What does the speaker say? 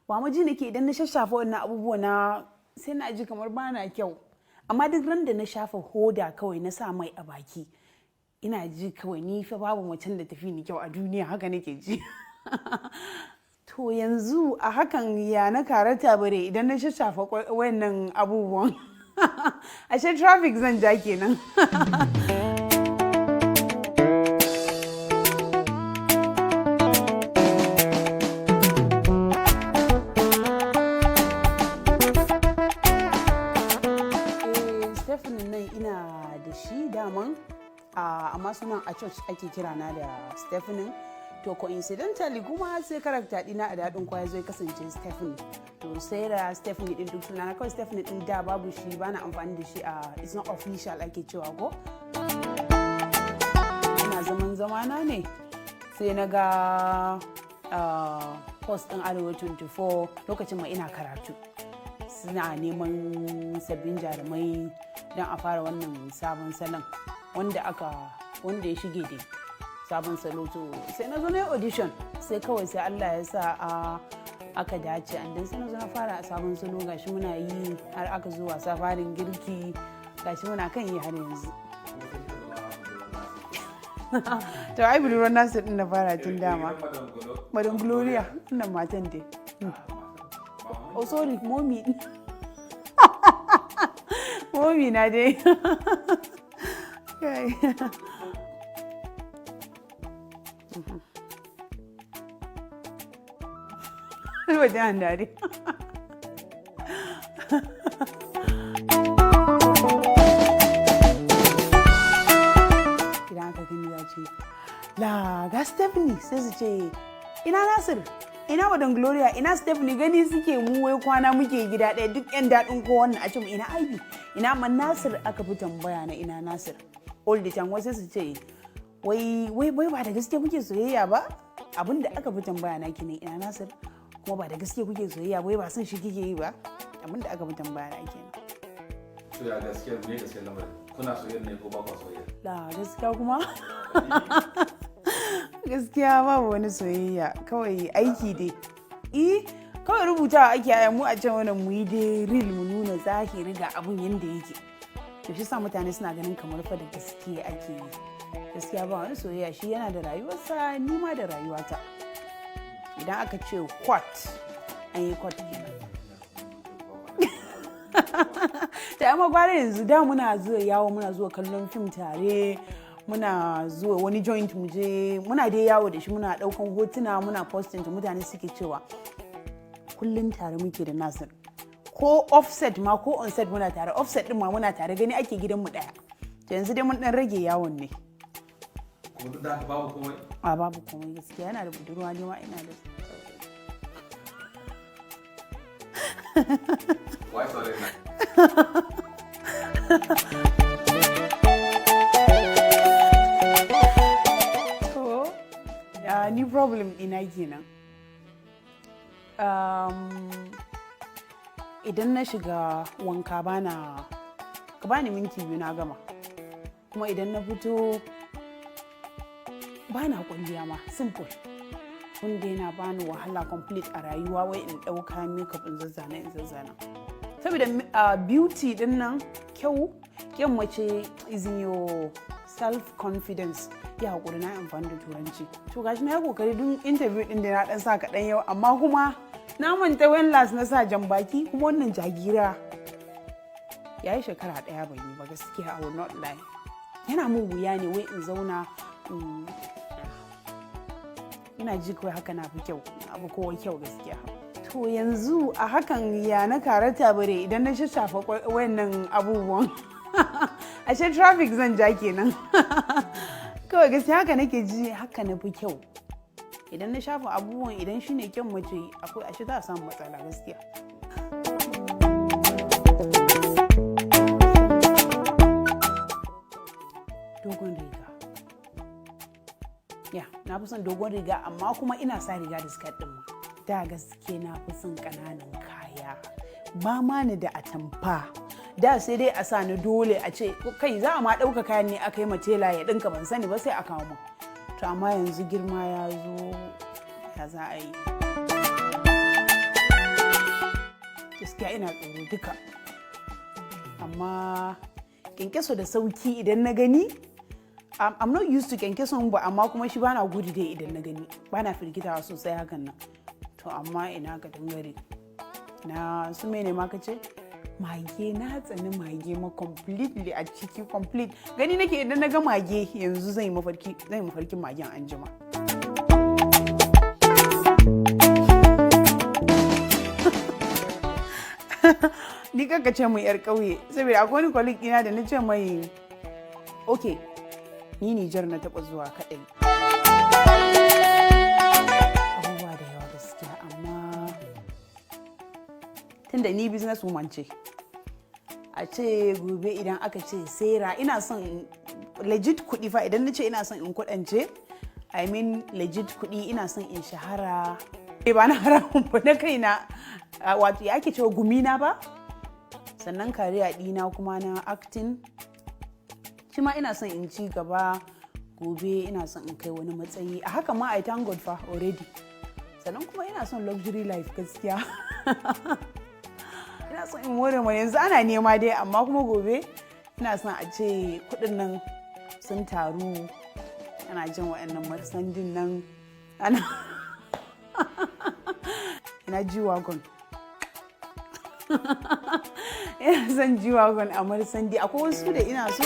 Ba mu ji nake idan na shashafa wannan abubuwa na sai na ji kamar bana kyau. Amma duk ran da na shafa hoda kawai na sa mai a baki, ina ji kawai ni fa babu macen da tafi ni kyau a duniya, haka nake ji. To yanzu a hakan ya na karata bare idan na shashafa wayannan abubuwan. Ashe traffic zan ja kenan. Stephanie nan ina da shi daman, amma sunan a church ake kira na da Stephanie. To coincidentally kuma sai character dina a Daɗin Kowa zai kasance Stephanie. To sai da Stephanie din duk sunana kawai Stephanie din da babu shi, bana amfani da shi a it's not official ake cewa ko. Ina zaman zamana ne sai na ga post din Arewa 24 lokacin ma ina karatu. Suna neman sabbin jarumai don a fara wannan sabon salon wanda ya shige dai sabon salo. To sai na zo na yi audition, sai kawai sai Allah ya sa a aka dace, and then sai na zo na fara a sabon salo. Gashi muna yi har aka zo wasa farin girki, gashi muna kan yi har yanzu. To ai budurwar Nasir din na fara tun dama, Madam Gloria, wannan matan dai. Oh sorry, mommy, mommy na dai. Kai. Wajen dare. Idan aka gani za ce, "La ga Stephanie," sai su ce, "Ina Nasir? Ina Madam Gloria? Ina Stephanie?" Gani suke mu wai kwana muke gida ɗaya, duk yan daɗin ko wannan a ce ina Ivy, ina ma Nasir aka fi tambaya na, ina Nasir all the time. Wasu su ce, "Wai wai wai ba da gaske kuke soyayya ba?" Abinda aka fi tambaya na kenan, "Ina Nasir? Kuma ba da gaske kuke soyayya? Wai ba son shi kike yi ba?" Abinda aka fi tambaya na kenan. To ya gaskiya ne, gaskiyar lamarin, kuna soyayya ne ko ba ku soyayya? La, gaskiya kuma gaskiya babu wani soyayya, kawai aiki dai. Eh, kawai rubutawa ake aya mu a can wannan mu yi dai real, mu nuna zahiri ga abun yanda yake. To shi sa mutane suna ganin kamar fa da gaske ake yi. Gaskiya ba wani soyayya, shi yana da rayuwarsa, ni ma da rayuwata. Idan aka ce cut, an yi cut kenan. Ta amma gwara yanzu, da muna zuwa yawo, muna zuwa kallon fim tare, muna zuwa wani joint mu je, muna dai yawo da shi, muna daukan hotuna, muna posting. Mutane suke cewa kullum tare muke da Nasir, ko offset ma ko onset muna tare, offset din ma muna tare, gani ake gidan mu daya. To yanzu dai mun dan rage yawon ne. Kuma duk da haka babu komai? A, babu komai gaskiya. Yana da budurwa, ne ma ina da. Wai saurayi na. To ni problem ɗina kenan. Idan na shiga wanka bana ka bani minti 2 na gama. Kuma idan na fito bana kwalliya ma, simple. Wanda yana bani wahala complete a rayuwa, wai in ɗauka makeup in zazzana in zazzana. Saboda beauty din nan, kyau, kyan mace is in your self confidence. Ya hakuri na amfani da Turanci. To gashi na yi kokari duk interview din da na dan sa kaɗan yau, amma kuma na manta when last na sa jan baki. Kuma wannan jagira ya yi shekara ɗaya ban yi ba gaskiya, I will not lie. Yana mun wuya ne wai in zauna ina ji kawai haka na fi kyau, abu kowa kyau gaskiya. To yanzu a hakan ya na karata bare idan na shashafa wayannan abubuwan. Ashe traffic zan ja kenan. Kawai gaskiya haka nake ji, haka na fi kyau. Idan na shafa abubuwan, idan shine kyan mace akwai, ashe za a samu matsala gaskiya. Dogon riga ya, na fi son dogon riga, amma kuma ina sa riga da skirt din ma. Da gaske na fi son ƙananan kaya, ba ma ni da atamfa da, sai dai a sa ni dole a ce kai za a ma ɗauka kayan ne aka yi ma tela ya ɗinka, ban sani ba, sai a kawo min. To amma yanzu girma ya zo, ya za a yi? Gaskiya ina tsoro duka, amma kyankyaso da sauki idan na gani. I'm not used to kyankyason ba, amma kuma shi bana gudu dai. Idan na gani bana firgitawa sosai hakan nan. To amma ina ga dangare na su mene ma ka ce mage, na tsani mage ma completely a ciki complete. Gani nake idan na ga mage yanzu zan yi mafarki, zan yi mafarkin magen anjima. Ni kanka ce mu yar ƙauye, saboda akwai wani colleague ɗina da na ce mai, ok, ni Nijar na taɓa zuwa kaɗai. Abubuwa da yawa gaskiya, amma tunda ni business woman ce, a ce gobe idan aka ce Sarah ina son legit kuɗi fa, idan na ce ina son in kuɗance, I mean legit kuɗi, ina son in shahara. Ba na haramun ba, na kaina, wato ya ake cewa gumina ba. Sannan career ɗina kuma na acting shi ma ina son in ci gaba. Gobe ina son in kai wani matsayi a haka ma, I thank God fa already. Sannan kuma ina son luxury life gaskiya, ina son in more ma. Yanzu ana nema dai, amma kuma gobe ina son a ce kudin nan sun taru, ana jin wa'annan marsandin nan, ana ina G-Wagon, ina son G-Wagon a marsandi. Akwai wasu da ina so.